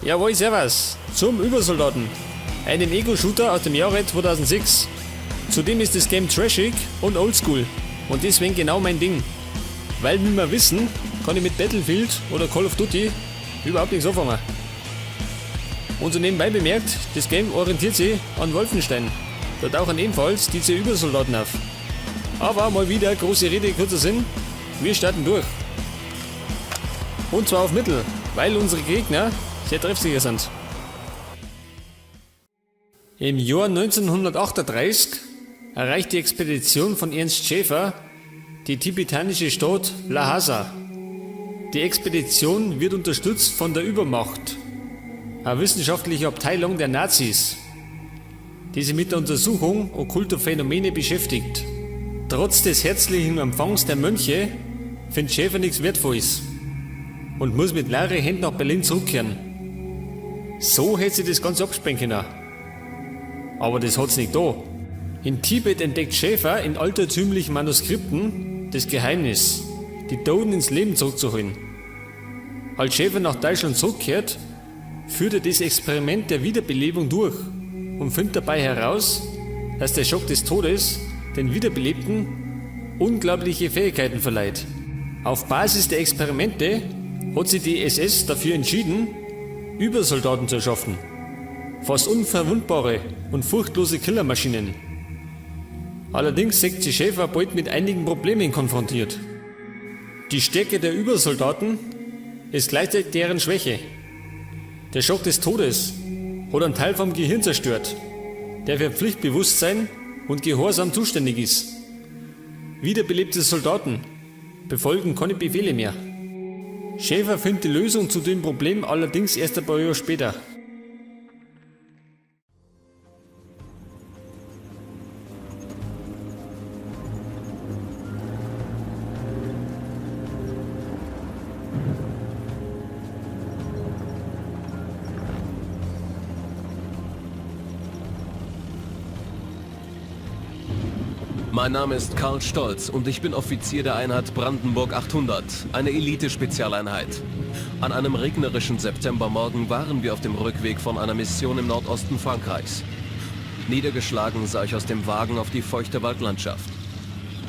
Jawohl, servus zum Übersoldaten, einem Ego-Shooter aus dem Jahre 2006. Zudem ist das Game trashig und oldschool und deswegen genau mein Ding. Weil, wie wir wissen, kann ich mit Battlefield oder Call of Duty überhaupt nichts anfangen. Und so nebenbei bemerkt, das Game orientiert sich an Wolfenstein. Da tauchen ebenfalls diese Übersoldaten auf. Aber mal wieder, große Rede, kurzer Sinn, wir starten durch. Und zwar auf Mittel, weil unsere Gegner sehr treffsicher sind. Im Jahr 1938 erreicht die Expedition von Ernst Schäfer die tibetanische Stadt Lhasa. Die Expedition wird unterstützt von der Übermacht, einer wissenschaftlichen Abteilung der Nazis, die sich mit der Untersuchung okkulter Phänomene beschäftigt. Trotz des herzlichen Empfangs der Mönche findet Schäfer nichts Wertvolles und muss mit leeren Händen nach Berlin zurückkehren. So hätte sich das Ganze abspielen können. Aber das hat's nicht da. In Tibet entdeckt Schäfer in altertümlichen Manuskripten das Geheimnis, die Toten ins Leben zurückzuholen. Als Schäfer nach Deutschland zurückkehrt, führt er das Experiment der Wiederbelebung durch und findet dabei heraus, dass der Schock des Todes den Wiederbelebten unglaubliche Fähigkeiten verleiht. Auf Basis der Experimente hat sich die SS dafür entschieden, Übersoldaten zu erschaffen. Fast unverwundbare und furchtlose Killermaschinen. Allerdings sieht sich Schäfer bald mit einigen Problemen konfrontiert. Die Stärke der Übersoldaten ist gleichzeitig deren Schwäche. Der Schock des Todes hat einen Teil vom Gehirn zerstört, der für Pflichtbewusstsein und Gehorsam zuständig ist. Wiederbelebte Soldaten befolgen keine Befehle mehr. Schäfer findet die Lösung zu dem Problem allerdings erst ein paar Jahre später. Mein Name ist Karl Stolz und ich bin Offizier der Einheit Brandenburg 800, eine Elite-Spezialeinheit. An einem regnerischen Septembermorgen waren wir auf dem Rückweg von einer Mission im Nordosten Frankreichs. Niedergeschlagen sah ich aus dem Wagen auf die feuchte Waldlandschaft.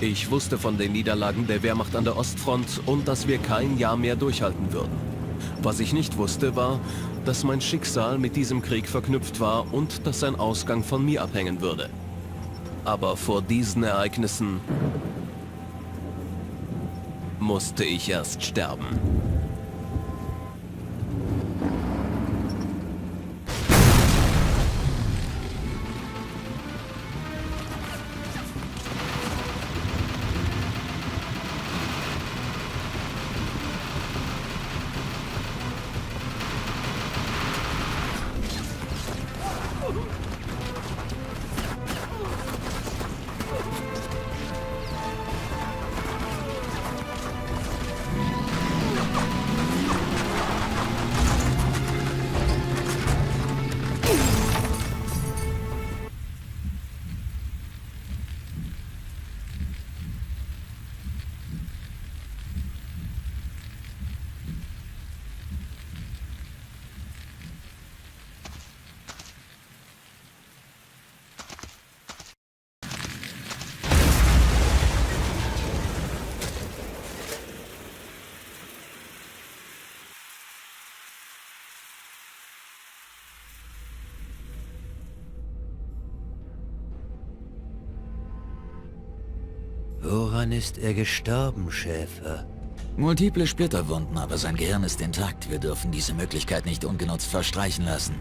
Ich wusste von den Niederlagen der Wehrmacht an der Ostfront und dass wir kein Jahr mehr durchhalten würden. Was ich nicht wusste, war, dass mein Schicksal mit diesem Krieg verknüpft war und dass sein Ausgang von mir abhängen würde. Aber vor diesen Ereignissen musste ich erst sterben. Woran ist er gestorben, Schäfer? Multiple Splitterwunden, aber sein Gehirn ist intakt. Wir dürfen diese Möglichkeit nicht ungenutzt verstreichen lassen.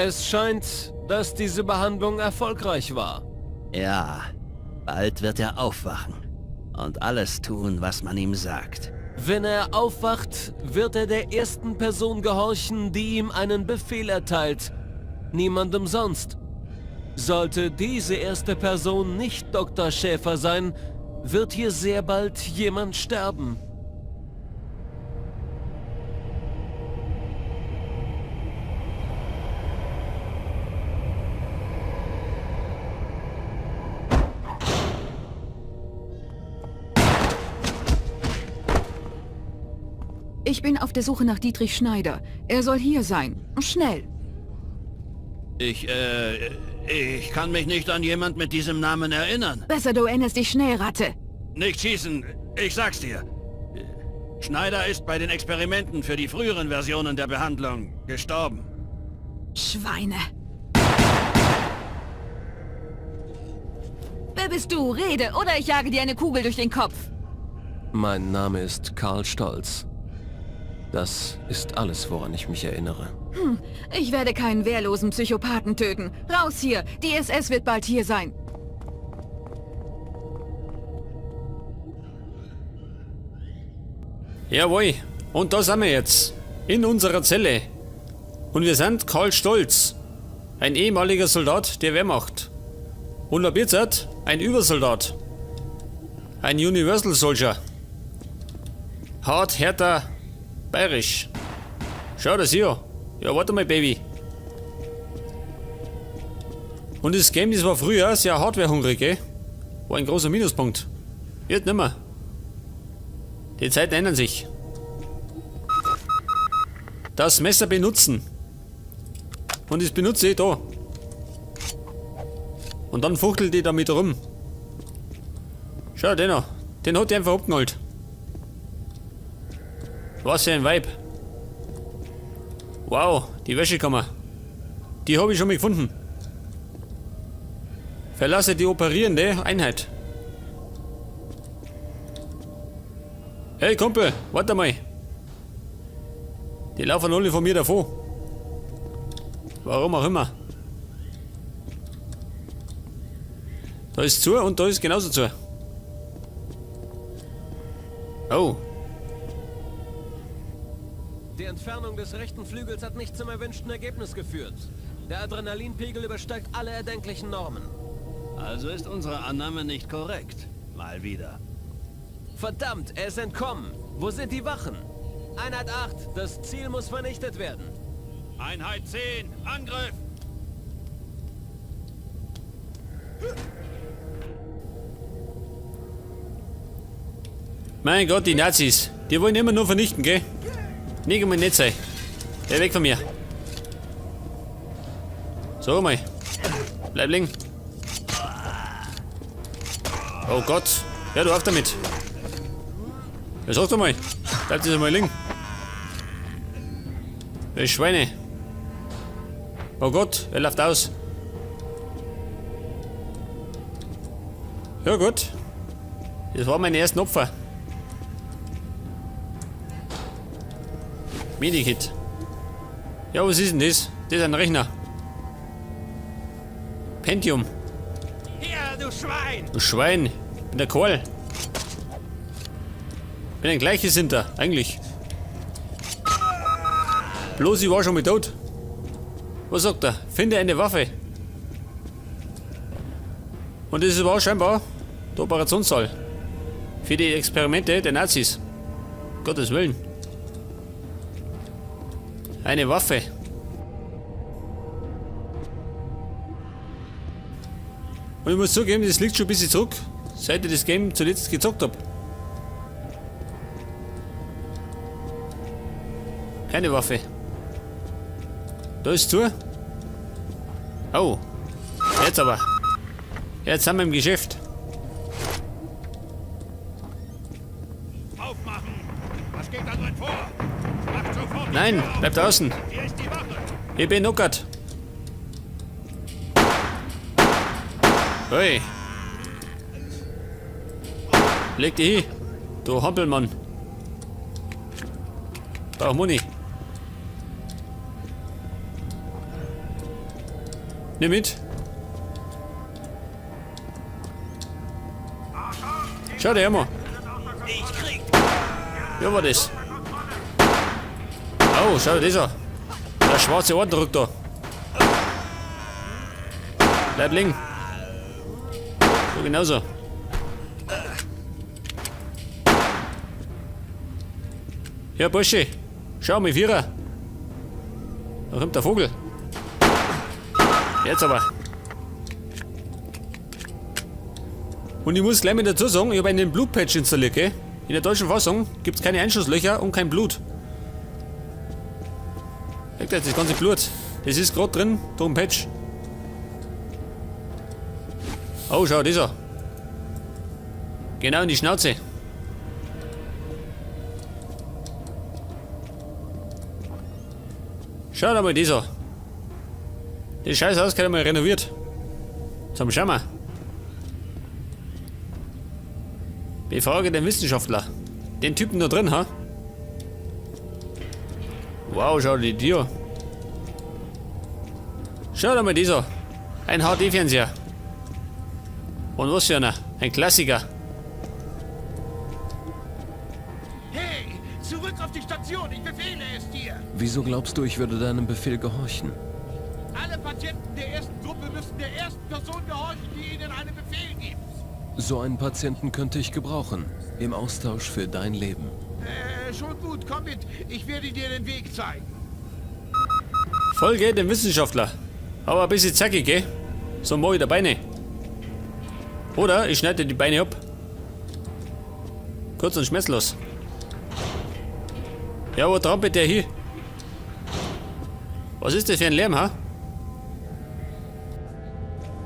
Es scheint, dass diese Behandlung erfolgreich war. Ja, bald wird er aufwachen und alles tun, was man ihm sagt. Wenn er aufwacht, wird er der ersten Person gehorchen, die ihm einen Befehl erteilt. Niemandem sonst. Sollte diese erste Person nicht Dr. Schäfer sein, wird hier sehr bald jemand sterben. Ich bin auf der Suche nach Dietrich Schneider. Er soll hier sein. Schnell. Ich kann mich nicht an jemand mit diesem Namen erinnern. Besser, du erinnerst dich schnell, Ratte. Nicht schießen, ich sag's dir. Schneider ist bei den Experimenten für die früheren Versionen der Behandlung gestorben. Schweine. Wer bist du? Rede, oder ich jage dir eine Kugel durch den Kopf. Mein Name ist Karl Stolz. Das ist alles, woran ich mich erinnere. Ich werde keinen wehrlosen Psychopathen töten. Raus hier! Die SS wird bald hier sein. Jawohl, und da sind wir jetzt. In unserer Zelle. Und wir sind Karl Stolz. Ein ehemaliger Soldat der Wehrmacht. Und ab jetzt ein Übersoldat. Ein Universal Soldier. Hart, härter, bayerisch. Schau das hier. Ja, warte mal, Baby. Und das Game, das war früher sehr hardwarehungrig, gell? War ein großer Minuspunkt. Jetzt nimmer. Die Zeiten ändern sich. Das Messer benutzen. Und das benutze ich da. Und dann fuchtelt die damit rum. Schau, den noch. Den hat die einfach abgeknallt. Was für ein Vibe. Wow, die Wäschekammer. Die habe ich schon mal gefunden. Verlasse die operierende Einheit. Hey Kumpel, warte mal. Die laufen alle von mir davon. Warum auch immer. Da ist zu und da ist genauso zu. Oh. Die Entfernung des rechten Flügels hat nicht zum erwünschten Ergebnis geführt. Der Adrenalinpegel übersteigt alle erdenklichen Normen. Also ist unsere Annahme nicht korrekt. Mal wieder. Verdammt, er ist entkommen. Wo sind die Wachen? Einheit 8, das Ziel muss vernichtet werden. Einheit 10, Angriff! Mein Gott, die Nazis. Die wollen immer nur vernichten, gell? Nicht einmal nett sein. Geh weg von mir. So mal. Bleib liegen. Oh Gott. Hör du auf damit. Ja, sag doch mal. Bleib das mal liegen. Ey, Schweine. Oh Gott, er läuft aus. Ja gut. Das waren meine ersten Opfer. Medikit. Ja, was ist denn das? Das ist ein Rechner. Pentium. Hier, du Schwein! Du Schwein. Ich bin der Karl. Bin ein Gleichgesinnter, eigentlich. Bloß ich war schon mal tot. Was sagt er? Finde eine Waffe. Und das war scheinbar der Operationssaal. Für die Experimente der Nazis. Gottes Willen. Eine Waffe. Und ich muss zugeben, das liegt schon ein bisschen zurück, seit ich das Game zuletzt gezockt hab. Keine Waffe. Da ist zu. Oh. Jetzt aber. Jetzt sind wir im Geschäft. Aufmachen! Was geht da drin vor? Macht sofort die Nein, Tür auf. bleib draußen. Hier ist die Wache! Ich bin knockert. Hey. Leg dich hin, du Hampelmann. Brauch Muni. Nimm mit. Schau dir mal. Ja, war das? Oh, schau dir das an. Der schwarze Orden drückt da. Bleib liegen. So genauso. Ja, Bursche. Schau mal, Vierer. Da kommt der Vogel. Jetzt aber. Und ich muss gleich mit dazu sagen, ich habe einen Blutpatch installiert, gell? In der deutschen Fassung gibt es keine Einschusslöcher und kein Blut. Merkt ihr das ganze Blut? Das ist gerade drin, durch den Patch. Oh, schau, das an. Genau in die Schnauze. Schau dir mal das an. Das scheiß Haus gehört mal renoviert. Zum Schau. Befrage den Wissenschaftler. Den Typen da drin, ha? Wow, schau dir die an. Schau dir mal das an. Ein HD-Fernseher. Und was für einer? Ein Klassiker. Hey, zurück auf die Station! Ich befehle es dir! Wieso glaubst du, ich würde deinem Befehl gehorchen? Alle Patienten der ersten Gruppe müssen der ersten Person gehorchen, die ihnen einen Befehl gibt. So einen Patienten könnte ich gebrauchen. Im Austausch für dein Leben. Schon gut, komm mit. Ich werde dir den Weg zeigen. Folge dem Wissenschaftler. Aber ein bisschen zackig, gell? So mach ich die Beine. Oder ich schneide die Beine ab. Kurz und schmerzlos. Ja, wo trampelt der hier? Was ist das für ein Lärm, ha?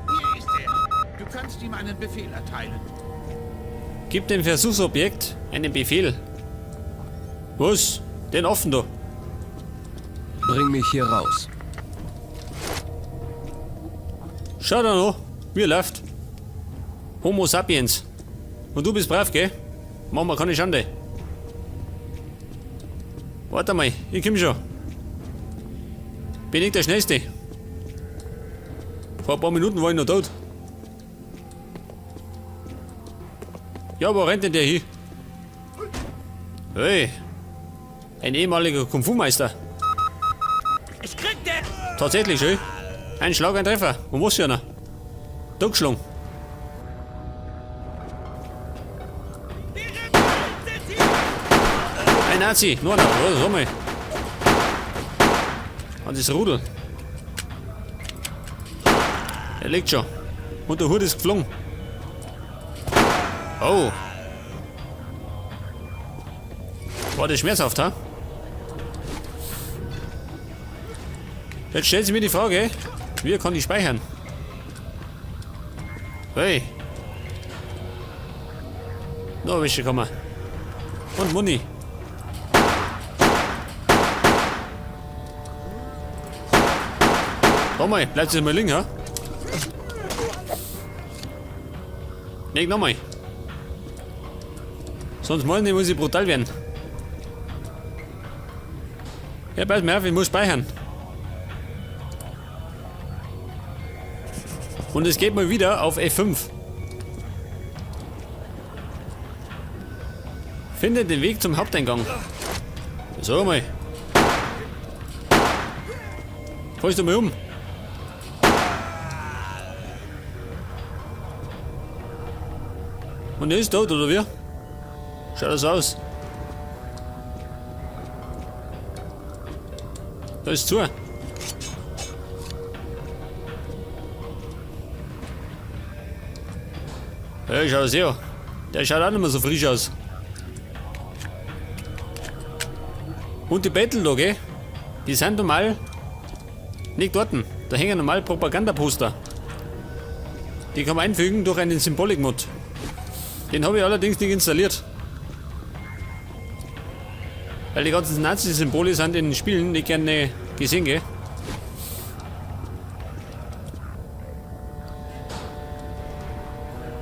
Hier ist er. Du kannst ihm einen Befehl erteilen. Gib dem Versuchsobjekt einen Befehl. Was? Den Affen da. Bring mich hier raus. Schau da noch, wie er läuft. Homo sapiens. Und du bist brav, gell? Machen wir keine Schande. Warte mal, ich komm schon. Bin ich der Schnellste. Vor ein paar Minuten war ich noch tot. Ja, wo rennt denn der hin? Hey. Ein ehemaliger Kung-Fu-Meister. Ich krieg den! Tatsächlich, schön. Ein Schlag, ein Treffer. Und was für einer? Totgeschlagen. Ein Nazi, nur einer. Oh, sag mal. An das Rudel. Er liegt schon. Und der Hut ist geflogen. Oh. War das schmerzhaft, ha? Jetzt stellt sich mir die Frage, wie kann ich speichern? Hey. Noch welche kommen. Und Muni. Warte mal, bleibt jetzt mal liegen, ha? Leg nochmal. Sonst mal nicht, muss ich brutal werden. Ja, pass mir auf, ich muss speichern. Und es geht mal wieder auf F5. Finde den Weg zum Haupteingang. So mal. Fallst du mal um? Und er ist tot, oder wie? Schaut das aus? Da ist zu. Hey, schau das her. Der schaut auch nicht mehr so frisch aus. Und die Bettel da, gell? Die sind normal nicht dort. Da hängen normal Propagandaposter. Die kann man einfügen durch einen Symbolik-Mod. Den habe ich allerdings nicht installiert. Weil die ganzen Nazi-Symbole sind in den Spielen nicht gerne gesehen, gell?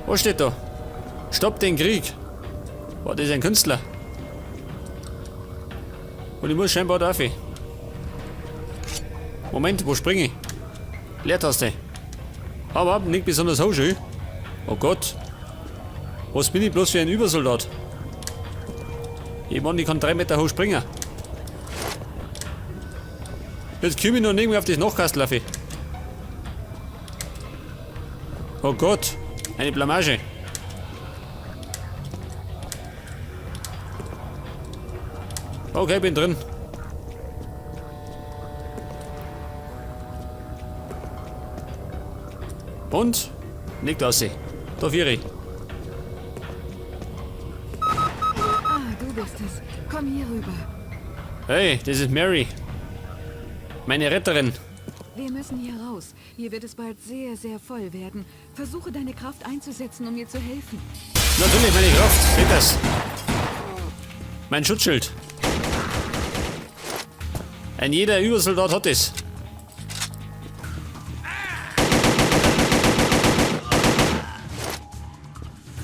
Was steht da? Stopp den Krieg! War das ein Künstler? Und ich muss scheinbar da rauf. Moment, wo springe ich? Leertaste. Aber nicht besonders hoch, schön. Oh Gott. Was bin ich bloß für ein Übersoldat? Ich meine, ich kann 3 Meter hoch springen. Jetzt komme ich noch nicht mehr auf das Nachkastel auf. Oh Gott, eine Blamage. Okay, bin drin. Und? Nicht aussehen. Da vier. Ah, du bist es. Komm hier rüber. Hey, das ist Mary. Meine Retterin. Wir müssen hier raus. Hier wird es bald sehr, sehr voll werden. Versuche deine Kraft einzusetzen, um mir zu helfen. Natürlich meine Kraft. Seht das. Mein Schutzschild. Ein jeder Übersoldat hat es.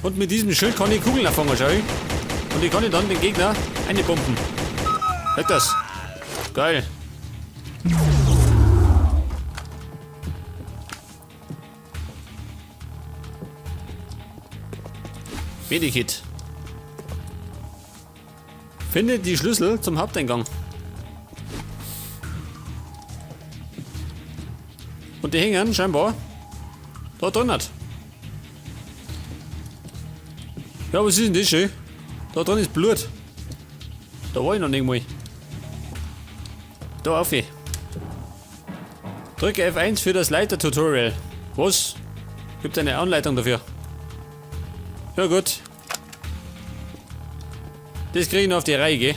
Und mit diesem Schild kann ich Kugeln erfangen, schau ich. Und ich kann ich dann den Gegner einpumpen. Seht das. Geil. Medikit. Finde die Schlüssel zum Haupteingang. Und die hängen scheinbar da drin. Hat. Ja, was ist denn das schön? Da drin ist Blut. Da war ich noch nicht mal. Da auf. Drücke F1 für das Leiter-Tutorial. Was? Gibt eine Anleitung dafür. Ja gut. Das kriege ich noch auf die Reihe, gell?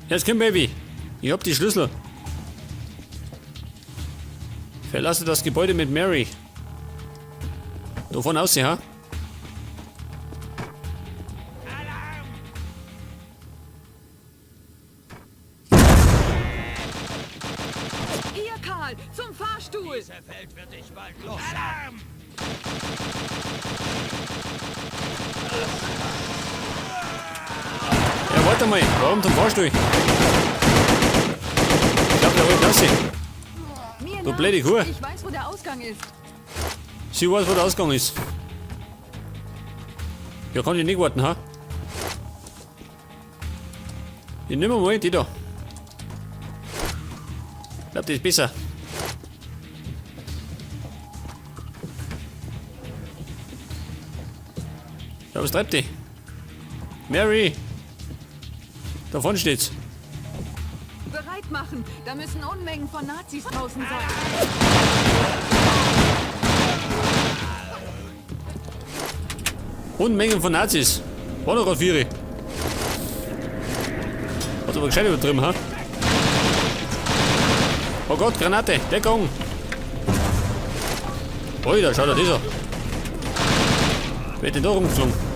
Jetzt komm, Baby. Ich hab die Schlüssel. Verlasse das Gebäude mit Mary. Davon aussehen, ha? Hier, Karl, zum Fahrstuhl! Dieser Feld wird dich bald los. Alarm! Ja, warte mal. Warum zum Fahrstuhl? Ich glaub, der wollte raus. Mir Du nach. blöde Kuh. Ich weiß, wo der Ausgang ist. Sie weiß, wo der Ausgang ist. Ja, kann ich nicht warten, ha? Ich nehme mal die da. Ich glaub, das ist besser. Ja, was treibt die? Mary! Da vorne steht's. Bereit machen. Da müssen Unmengen von Nazis draußen sein. Unmengen von Nazis. War doch grad vier. Hat aber gescheit übertrieben, ha? Oh Gott, Granate, Deckung! Alter, schau dir das an. Wer hat denn da rumgeflogen?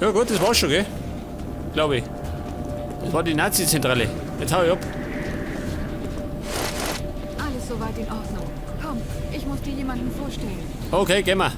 Ja gut, das war's schon, gell? Glaube ich. Das war die Nazi-Zentrale. Jetzt hau ich ab. Alles soweit in Ordnung. Komm, ich muss dir jemanden vorstellen. Okay, gehen wir.